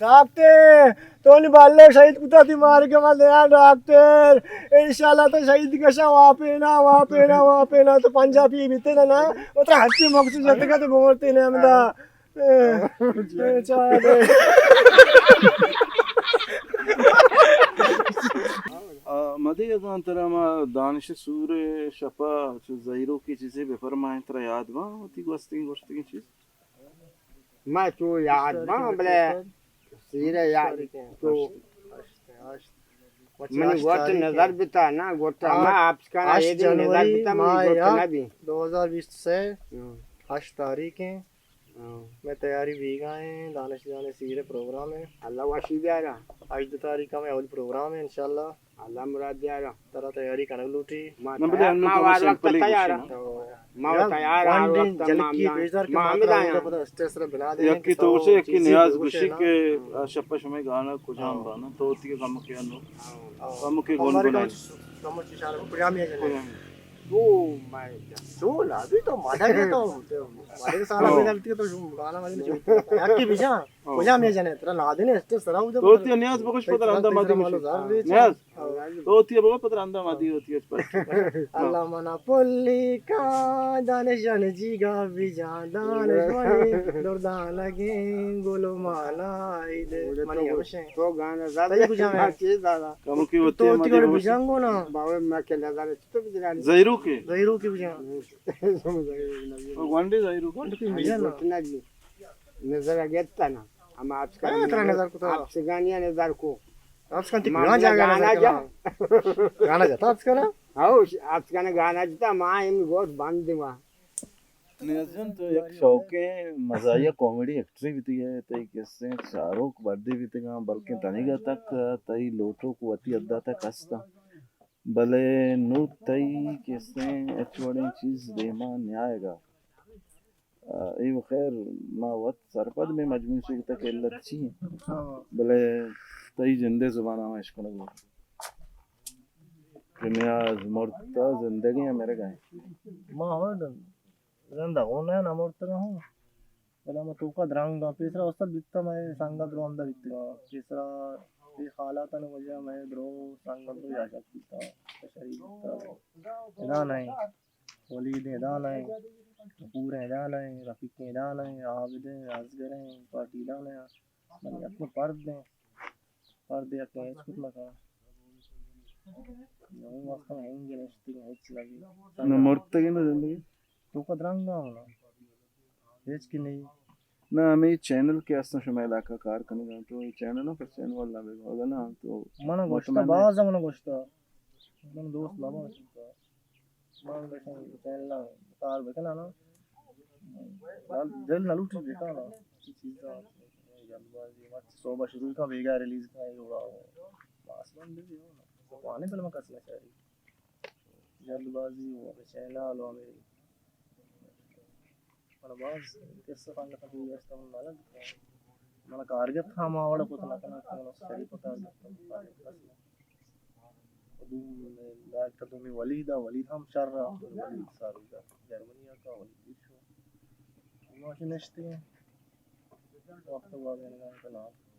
ڈاکٹر، تو نی بالے شہید کتا تئی مارگ ما دیا ڈاکٹر۔ انشاءاللہ تو شہید کشا واپینا، واپینا، واپینا۔ تو پنجابی بیتے نا، نا۔ اترا ہچی مقصد جتگا تو بمرتے نے ہمدا۔ اے، اے، چارے۔ آ، مدے اگاں ترا ما دانش سور شپا چو زہیروکی چیزے بفرمائیں، ترا یاد باں وتی گوستگیں گوشتگیں چیز؟ ما چو یاد باں، بلے سیرے یاد تو منی گوٹ نظر بتا نا، گوٹ ما آپس کنا ہشت اے دن نظر جنوری بتا، منی ماہ گوٹ یک نہ بی۔ دو ہزار بیست و سے، ہاں۔ ہشت تاریخ ہیں۔ ہاں۔ میں تیاری بیگا ہیں، دانش جان سیرے پروگرام ہے۔ اللہ واشی بیارا۔ ہژدہ تاریخ کا میں اول پروگرام ہے انشاءاللہ۔ اللہ مراد دیارا۔ ترا تیاری کنگ لوٹی۔ ما نہ، بلے تیار، انو ما تو ہر وقت سمپلی تیار۔ گوشی نا۔ تو ما یار، تیار، ہر وقت ما جلکی پیش دار کہ ما ما ہمیں ترا دائیں۔ پتہ اسٹیج سر بنا دیں یکی تو تو گوشے، یکی چیزی نیاز گوشے گوشی نا۔ کہ شپ شمے گانا کجام ہاں۔ بانا، تو وتی کم کے انو۔ ہاں۔ کم کے گون ہمارے گنائی۔ کم چ-، کم چ اشارہ پجامی ہے جنے۔ پجامی۔ تو میں تو لا بھی تو مانا بھی تو، تو مانا سارا ہاں۔ بھی غلطی تو گانا مجھے نہیں چاہیے۔ یکی بھی جان۔ ہاں۔ کجا میں جنے ترا نادے نے اسٹیج سرا اودے تو پتر۔ تئی نیاز بگوش پتر اندا مادی گوش۔ نیاز۔ ہاں۔ تو تئی بگو پتر اندا مادی ہوتی ہے پر۔ اللہ منا پلی کا دانش جان جیگا بجان دانش منی دردانگیں گل و مالا عید منی ہمشیں۔ تو گانا زیادہ تئی کجا میں؟ چیز دادا۔ کم کی ہوتی تو ہے تئی مادی گانا ہوتی۔ بجان گو نا۔ باوے میں کے نظر تو بجان۔ زہیروکی۔ زہیروکی بجان۔ گونڈی زہیروکی۔ گونڈی بجان نا۔ نظر گیتا نا۔ ہم آپس کا ہاں، ترا نظر کو تو۔ آپس گانیا نظر کو۔ آپس کا تک ما گانا جا، گانا گانا جا۔ جا۔ گانا جاتا آپس کا نا؟ ہاؤ، آپس کا نا گانا جتا، ما ہم گوش بند دیوا۔ نیاز جان تو یک شوقیں مزاحیہ کامیڈی ایکٹرے بیتگے، تئی کسیں چاروک بڈے بیتگاں، بلکیں تنیگا تک تئی لوٹوک وتی حدا تک ہستاں۔ بلے نوں تئی کسیں ہچ وڑیں چیز دیما نیایگا۔ آ، اے و خیر، ما وت سرپد بیں مجموعی سوگتا کہ علت چی انت۔ ہاں۔ بلے تئی جندے زبانا ما اشکنگ لوٹیں کہ نیاز مرتا، زندگیں یا مرگا انت؟ ما ہمے زندگ ہوں نہ، نہ مرتگا ہوں۔ بلے ما توکا درنگاں، پیسرا استاد بیتا، مئے سنگت دروندا بیتگا۔ پیسرا اے حالاتانی وجہ مئے درو سنگت درو یا شک بیتا، شریک بیتا۔ ادا نہ انت۔ ولید ادا نہ انت، غفور ادا نہ انت، رفیق ادا نہ انت، عابد انت، اصغر انت، پارٹی ادا نہ انت۔ من یک پرد انت، پرد یک ہچ کت نہ کناں۔ نوں وقت ہم ہنگ نشتگ ہچ نہ بی۔ نہ مرتگ نہ زندگی۔ تو کد رنگ آؤ نا۔ ہچ کہ نہیں۔ نہ، ہمے چینل کہ استاں شمئے علاقہ کار کنگا، تو اے چینل پر چینل والا بے، اگر نہ تو من گوشتا، مطمئن باز من گوشتا۔ من دوست لبا شتا۔ من گوشن چینل کار بکناں نا۔ دل نہ لوٹی بکناں۔ چی چیزا جلد بازی، ما صبح شروع کن بیگا ریلیز کن، اے وڑا باس بند بی۔ پانے فلم کس نہ چاری۔ جلد بازی و چینل و ہمے من باز قصہ سنگت پیش داشتہ، من نہ لگتا۔ من کارگت ہم آوڑ کت نہ کناں کہ من شریف کارگت ہم کارگت کس نہ۔ دوم ڈائریکٹر دومی ولید ء، ولید ہم شر ء، ولید ساروی ء، جرمنی ء کا ولید دیر شو۔ ما کہ نشتے ہیں۔ وقت بعد انگان کلام۔